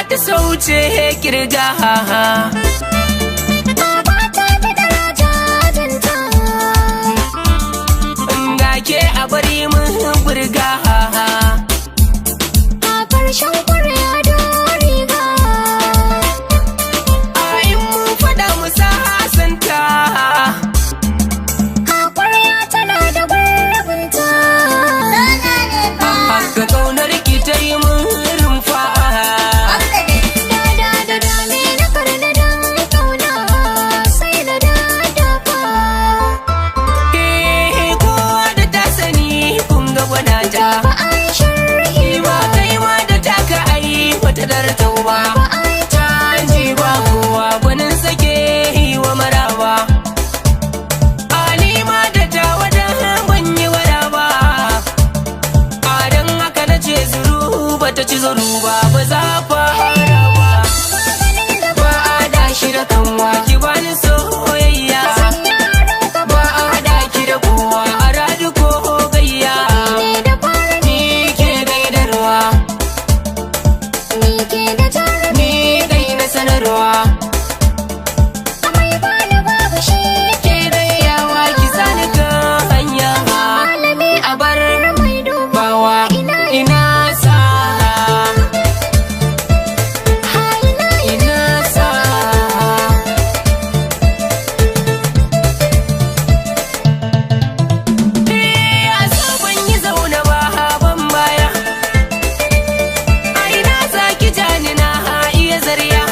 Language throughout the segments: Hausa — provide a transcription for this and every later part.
ta sauce kirga. Baba ta fi daraja janta. Ga ke a bari mun burga. A ƙarshen ƙwarya da riga. A in mun faɗa mu sasanta. A ƙwarya tana da gurbinta. Haka kaunar ki ta yi mun rumfa. Da da da da me na karna dan kauna sai na da dafa. Eh, kowa da ta sani kun ga gwanata. Ba a yi sharhi Ba kai ma da taka ai wata dartau ba. Ba a yi Canji ba, kowa gwanin sake wa maraba. Alima da ta wadan ban yi wada ba. A don haka na ce zuru ba ta ci zuru ba, ba za fara ba. Ba a da shi da kanwa, ki bani soyayya. Ba a haɗa ki da kowa a radu ko gayya. Ne da fara. Ni ke gaidarwa. Ni ke da jarumi. Ni dai na sanarwa. Amai bani babu shi. Ke dai yawa ki sani kan hanya. Malami a bar mai duba. Bawa ina ina sa ha ina ina sa. Eh, a sabon yi zaune ba ban baya. A ina za ki jani na iya zarya.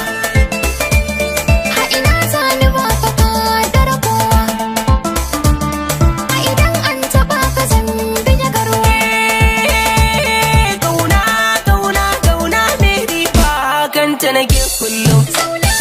Ha ina zani ba ka fadar kowa. A idan an taɓa ka zambi ya garwa. Eh, kauna kauna kauna mai riba kanta nake kullum. Zauna.